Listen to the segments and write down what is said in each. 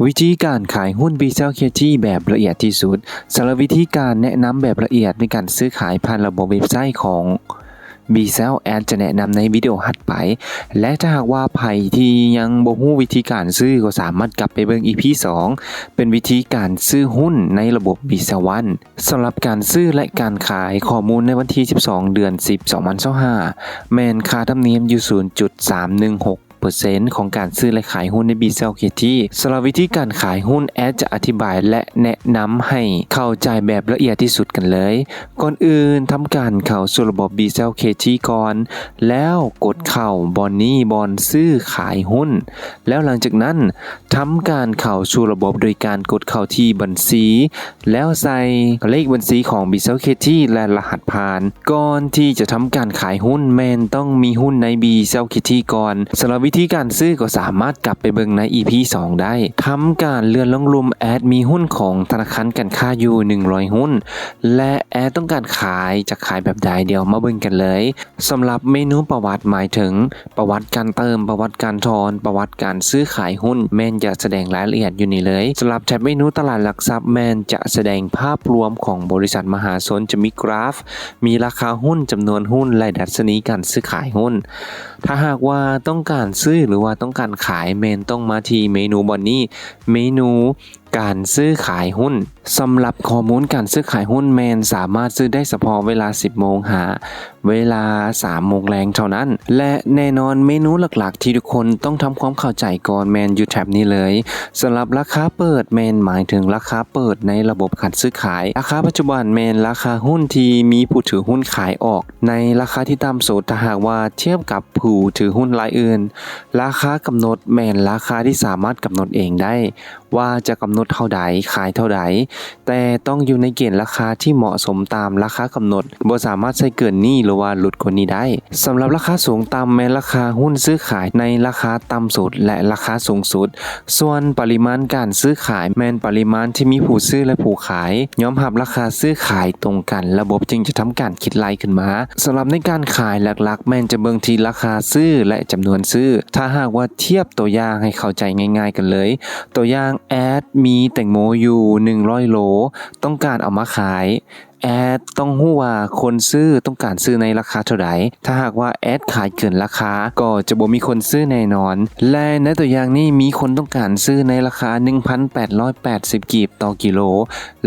ວິທີການຂາຍຫຸ້ນ ບີແຊວ ເຄທີ ແບບລະອຽດທີ່ສຸດ. ສຳລັບວິທີການແນະນຳແບບລະອຽດໃນການຊື້ຂາຍຜ່ານລະບົບເວັບໄຊຂອງ ບີແຊວ ແອດຈະແນະນຳໃນວິດີໂອຖັດໄປ ແລະ ຖ້າຫາກວ່າໃຜທີ່ຍັງບໍ່ຮູ້ວິທີການຊື້ ກໍສາມາດກັບໄປເບິ່ງ ອີ ພີ ສອງ ເປັນວິທີການຊື້ຫຸ້ນໃນລະບົບ ບີແຊວ ວັນ. ສຳລັບການຊື້ ແລະ ການຂາຍ, ຂໍ້ມູນໃນວັນທີສິບສອງ ເດືອນສິບ ສອງພັນຊາວຫ້າ ແມ່ນຄ່າທຳນຽມຢູ່ ສູນຈຸດສາມໜຶ່ງຫົກເປີເຊັນ ຂອງການຊື້ ແລະ ຂາຍຫຸ້ນໃນ ບີແຊວ ເຄທີ. ສຳລັບວິທີການຂາຍຫຸ້ນ, ແອດຈະອະທິບາຍ ແລະ ແນະນຳໃຫ້ເຂົ້າໃຈແບບລະອຽດທີ່ສຸດກັນເລີຍ. ກ່ອນອື່ນ, ທຳການເຂົ້າສູ່ລະບົບ ບີແຊວ ເຄທີ ກ່ອນ, ແລ້ວກົດເຂົ້າບ່ອນນີ້, ບ່ອນຊື້ຂາຍຫຸ້ນ. ແລ້ວຫຼັງຈາກນັ້ນ, ທຳການເຂົ້າສູ່ລະບົບໂດຍການກົດເຂົ້າທີ່ບັນຊີ ແລ້ວໃສ່ເລກບັນຊີຂອງ ບີແຊວ ເຄທີ ແລະ ລະຫັດຜ່ານ. ກ່ອນທີ່ຈະທຳການຂາຍຫຸ້ນ, ແມ່ນຕ້ອງມີຫຸ້ນໃນ ບີແຊວ ເຄທີ ກ່ອນ. ສຳລັບວິທີການຊື້ກໍສາມາດກັບໄປເບິ່ງໃນ ອີ ພີ ສອງ ໄດ້. ທຳການເລື່ອນລົງລຸ່ມ, ແອດມີຫຸ້ນຂອງທະນາຄານການຄ້າຢູ່ ໜຶ່ງຮ້ອຍຫຸ້ນ ແລະ ແອດຕ້ອງການຂາຍ, ຈະຂາຍແບບໃດ? ດຽວມາເບິ່ງກັນເລີຍ. ສຳລັບເມນູປະຫວັດ ໝາຍເຖິງ ປະຫວັດການເຕີມ, ປະຫວັດການຖອນ, ປະຫວັດການຊື້ຂາຍຫຸ້ນ ແມ່ນຈະສະແດງລາຍລະອຽດຢູ່ນີ້ເລີຍ. ສຳລັບແທັບເມນູຕະຫຼາດຫຼັກຊັບ ແມ່ນຈະສະແດງພາບລວມຂອງບໍລິສັດມະຫາຊົນ, ຈະມີກຣາຟ, ມີລາຄາຫຸ້ນ, ຈຳນວນຫຸ້ນ ແລະ ດັດຊະນີການຊື້ຂາຍຫຸ້ນ. ຖ້າຫາກວ່າຕ້ອງການຊື້ ຫຼືວ່າຕ້ອງການຂາຍ, ແມ່ນຕ້ອງມາທີ່ເມນູບ່ອນນີ້, ເມນູ ການຊື້ຂາຍຫຸ້ນ. ສຳລັບຂໍ້ມູນການຊື້ຂາຍຫຸ້ນແມ່ນສາມາດຊື້ໄດ້ສະເພາະເວລາສິບໂມງຫາເວລາສາມໂມງແລງເທົ່ານັ້ນ ແລະ ແນ່ນອນເມນູຫຼັກໆທີ່ທຸກຄົນຕ້ອງທຳຄວາມເຂົ້າໃຈກ່ອນແມ່ນຢູ່ແທັບນີ້ເລີຍ. ສຳລັບລາຄາເປີດແມ່ນໝາຍເຖິງລາຄາເປີດໃນລະບົບການຊື້ຂາຍ. ລາຄາປັດຈຸບັນແມ່ນລາຄາຫຸ້ນທີ່ມີຜູ້ຖືຫຸ້ນຂາຍອອກໃນລາຄາທີ່ຕ່ຳສຸດ ຖ້າຫາກວ່າທຽບກັບຜູ້ຖືຫຸ້ນລາຍອື່ນ. ລາຄາກຳນົດແມ່ນລາຄາທີ່ສາມາດກຳນົດເອງໄດ້ ວ່າຈະກຳນົດເທົ່າໃດ, ຂາຍເທົ່າໃດ, ແຕ່ຕ້ອງຢູ່ໃນເກນລາຄາທີ່ເໝາະສົມຕາມລາຄາກຳນົດ, ບໍ່ສາມາດໃຊ້ເກີນນີ້ ຫຼືວ່າຫຼຸດກວ່ານີ້ໄດ້. ສຳລັບລາຄາສູງຕ່ຳແມ່ນລາຄາຫຸ້ນຊື້ຂາຍໃນລາຄາຕ່ຳສຸດ ແລະ ລາຄາສູງສຸດ. ສ່ວນປະລິມານການຊື້ຂາຍແມ່ນປະລິມານທີ່ມີຜູ້ຊື້ ແລະ ຜູ້ຂາຍຍອມຮັບລາຄາຊື້ຂາຍຕົງກັນ, ລະບົບຈຶ່ງຈະທຳການຄິດໄລ່ຂຶ້ນມາ. ສຳລັບໃນການຂາຍຫຼັກໆແມ່ນຈະເບິ່ງທີ່ລາຄາຊື້ ແລະ ຈຳນວນຊື້. ຖ້າຫາກວ່າທຽບຕົວຢ່າງໃຫ້ເຂົ້າໃຈງ່າຍໆກັນເລີຍ, ຕົວຢ່າງແອດມີແຕງໂມຢູ່ໜຶ່ງຮ້ອຍໂລ ຕ້ອງການເອົາມາຂາຍ, ແອດຕ້ອງຮູ້ວ່າຄົນຊື້ຕ້ອງການຊື້ໃນລາຄາເທົ່າໃດ. ຖ້າຫາກວ່າແອດຂາຍເກີນລາຄາ ກໍຈະບໍ່ມີຄົນຊື້ແນ່ນອນ. ແລະ ໃນຕົວຢ່າງນີ້ມີຄົນຕ້ອງການຊື້ໃນລາຄາໜຶ່ງພັນແປດຮ້ອຍແປດສິບກີບຕໍ່ກິໂລ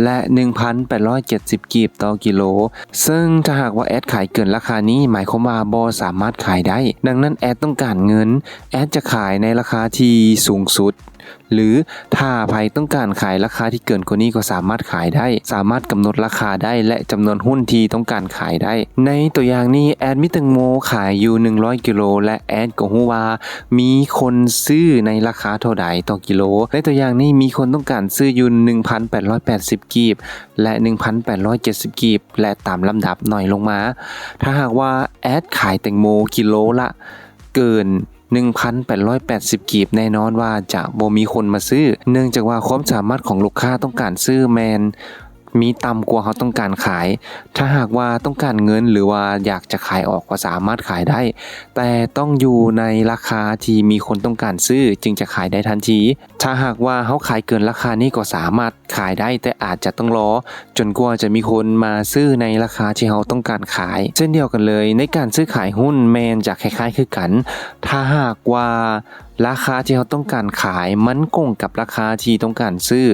ແລະ ໜຶ່ງພັນແປດຮ້ອຍເຈັດສິບກີບຕໍ່ກິໂລ. ເຊິ່ງຖ້າຫາກວ່າແອດຂາຍເກີນລາຄານີ້ ໝາຍຄວາມວ່າບໍ່ສາມາດຂາຍໄດ້. ດັ່ງນັ້ນແອດຕ້ອງການເງິນ, ແອດຈະຂາຍໃນລາຄາທີ່ສູງສຸດ ຫຼື ຖ້າໃຜຕ້ອງການຂາຍລາຄາທີ່ເກີນກວ່ານີ້ກໍສາມາດຂາຍໄດ້, ສາມາດກຳນົດລາຄາໄດ້ ແລະ ຈຳນວນຫຸ້ນທີ່ຕ້ອງການຂາຍໄດ້. ໃນຕົວຢ່າງນີ້ແອດມີແຕງໂມຂາຍຢູ່ໜຶ່ງຮ້ອຍກິໂລ ແລະ ແອດກໍຮູ້ວ່າມີຄົນຊື້ໃນລາຄາເທົ່າໃດຕໍ່ກິໂລ. ໃນຕົວຢ່າງນີ້ມີຄົນຕ້ອງການຊື້ຢູ່ໜຶ່ງພັນແປດຮ້ອຍແປດສິບກີບ ແລະ ໜຶ່ງພັນແປດຮ້ອຍເຈັດສິບກີບ ແລະ ຕາມລຳດັບໜ້ອຍລົງມາ. ຖ້າຫາກວ່າແອດຂາຍແຕງໂມກິໂລລະເກີນໜຶ່ງພັນແປດຮ້ອຍແປດສິບກີບ ແນ່ນອນວ່າຈະບໍ່ມີຄົນມາຊື້, ເນື່ອງຈາກວ່າຄວາມສາມາດຂອງລູກຄ້າຕ້ອງການຊື້ແມ່ນມີຕ່ຳກວ່າເຮົາຕ້ອງການຂາຍ. ຖ້າຫາກວ່າຕ້ອງການເງິນ ຫຼືວ່າຢາກຈະຂາຍອອກກໍສາມາດຂາຍໄດ້, ແຕ່ຕ້ອງຢູ່ໃນລາຄາທີ່ມີຄົນຕ້ອງການຊື້ຈຶ່ງຈະຂາຍໄດ້ທັນທີ. ຖ້າຫາກວ່າເຮົາຂາຍເກີນລາຄານີ້ກໍສາມາດ ຂາຍໄດ້, ແຕ່ອາດຈະຕ້ອງລໍຈົນກວ່າຈະມີຄົນມາຊື້ໃນລາຄາທີ່ເຮົາຕ້ອງການຂາຍ. ເຊັ່ນດຽວກັນເລີຍ, ໃນການຊື້ຂາຍຫຸ້ນແມ່ນຈະຄ້າຍໆຄືກັນ. ຖ້າຫາກວ່າລາຄາທີ່ເຮົາຕ້ອງການຂາຍມັນກົງກັບລາຄາທີ່ຕ້ອງການຊື້,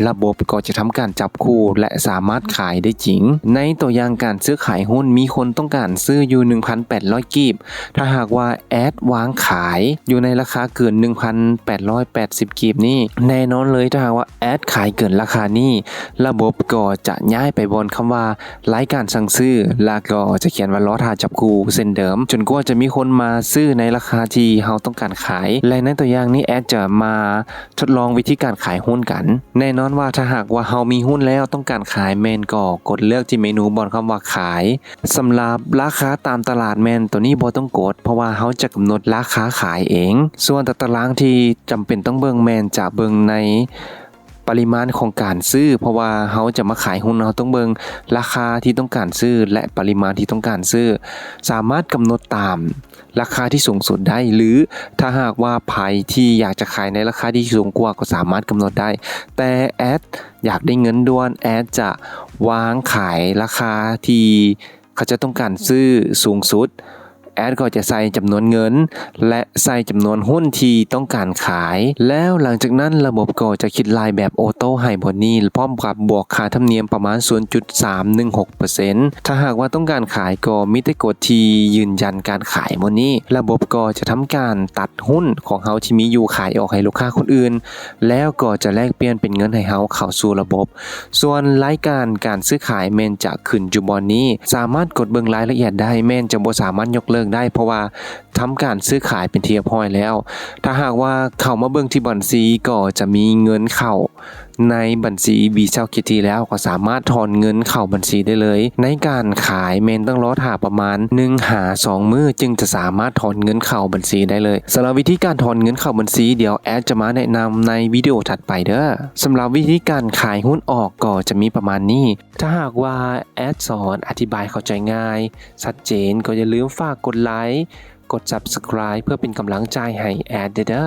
ລະບົບກໍຈະທຳການຈັບຄູ່ ແລະ ສາມາດຂາຍໄດ້ຈິງ. ໃນຕົວຢ່າງການຊື້ຂາຍຫຸ້ນ, ມີຄົນຕ້ອງການຊື້ຢູ່ໜຶ່ງພັນແປດຮ້ອຍກີບ. ຖ້າຫາກວ່າແອດວາງຂາຍຢູ່ໃນລາຄາເກີນໜຶ່ງພັນແປດຮ້ອຍແປດສິບກີບນີ້, ແນ່ນອນເລີຍ, ຖ້າຫາກວ່າ ແອດຂາຍເກີນລາຄານີ້, ລະບົບກໍຈະຍ້າຍໄປບ່ອນຄຳວ່າລາຍການສັ່ງຊື້ ແລ້ວກໍຈະຂຽນວ່າລໍຖ້າຈັບຄູ່ເຊັ່ນເດີມ, ຈົນກວ່າຈະມີຄົນມາຊື້ໃນລາຄາທີ່ເຮົາຕ້ອງການຂາຍ. ແລະ ໃນຕົວຢ່າງນີ້ ແອດຈະມາທົດລອງວິທີການຂາຍຫຸ້ນກັນ. ແນ່ນອນວ່າຖ້າຫາກວ່າເຮົາມີຫຸ້ນແລ້ວຕ້ອງການຂາຍ, ແມ່ນກໍກົດເລືອກທີ່ເມນູບ່ອນຄຳວ່າຂາຍ. ສຳລັບລາຄາຕາມຕະຫຼາດແມ່ນໂຕນີ້ບໍ່ຕ້ອງກົດ, ເພາະວ່າເຮົາຈະກຳນົດລາຄາຂາຍເອງ. ສ່ວນຕາຕະລາງທີ່ຈຳເປັນຕ້ອງເບິ່ງແມ່ນຈະເບິ່ງໃນ ປະລິມານຂອງການຊື້ ເພາະວ່າເຮົາຈະມາຂາຍຫຸ້ນ ເຮົາຕ້ອງເບິ່ງລາຄາທີ່ຕ້ອງການຊື້ ແລະ ປະລິມານທີ່ຕ້ອງການຊື້ ສາມາດກຳນົດຕາມລາຄາທີ່ສູງສຸດໄດ້ ຫຼື ຖ້າຫາກວ່າໃຜທີ່ຢາກຈະຂາຍໃນລາຄາທີ່ສູງກວ່າ ກໍສາມາດກຳນົດໄດ້ ແຕ່ແອັດຢາກໄດ້ເງິນດ່ວນ ແອັດຈະວາງຂາຍລາຄາທີ່ ເຂົາເຈົ້າຕ້ອງການຊື້ສູງສຸດ ແອັດກໍຈະໃສ່ຈຳນວນເງິນ ແລະ ໃສ່ຈຳນວນຫຸ້ນທີ່ຕ້ອງການຂາຍ ແລ້ວຫຼັງຈາກນັ້ນລະບົບກໍຈະຄິດລາຍແບບໂອໂຕ້ໃຫ້ບ່ອນນີ້ ພ້ອມກັບບວກຄ່າທຳນຽມປະມານສູນຈຸດສາມໜຶ່ງຫົກເປີເຊັນ. ຖ້າຫາກວ່າຕ້ອງການຂາຍກໍມີແຕ່ກົດທີ່ຢືນຢັນການຂາຍບ່ອນນີ້ ລະບົບກໍຈະທຳການຕັດຫຸ້ນຂອງເຮົາທີ່ມີຢູ່ຂາຍອອກໃຫ້ລູກຄ້າຄົນອື່ນ ແລ້ວກໍຈະແລກປ່ຽນເປັນເງິນໃຫ້ເຮົາເຂົ້າສູ່ລະບົບ. ສ່ວນລາຍການການຊື້ຂາຍແມ່ນຈະຂຶ້ນຢູ່ບ່ອນນີ້ ສາມາດກົດເບິ່ງລາຍລະອຽດໄດ້ ແມ່ນຈະບໍ່ສາມາດຍົກເລີກໄດ້ ເພາະວ່າທຳການຊື້ຂາຍເປັນທີ່ຮຽບຮ້ອຍແລ້ວ. ຖ້າຫາກວ່າເຂົ້າມາເບິ່ງທີ່ບັນຊີ ກໍຈະມີເງິນເຂົ້າໃນບັນຊີ WeChat Kitty ແລ້ວ ກໍສາມາດຖອນເງິນເຂົ້າບັນຊີໄດ້ເລີຍ. ໃນການຂາຍແມ່ນຕ້ອງລໍຖ້າປະມານໜຶ່ງຫາສອງມື້ ຈຶ່ງຈະສາມາດຖອນເງິນເຂົ້າບັນຊີໄດ້ເລີຍ. ສຳລັບວິທີການຖອນເງິນເຂົ້າບັນຊີ ດຽວແອັດຈະມາແນະນຳໃນວິດີໂອຖັດໄປເດີ້. ສຳລັບວິທີການຂາຍຫຸ້ນອອກກໍຈະມີປະມານນີ້. ຖ້າຫາກວ່າແອັດສອນອະທິບາຍເຂົ້າໃຈງ່າຍ, ຊັດເຈນ, ກໍຢ່າລືມຝາກກົດໄລ, ກົດ Subscribe ເພື່ອເປັນກຳລັງໃຈໃຫ້ແອັດເດີ້.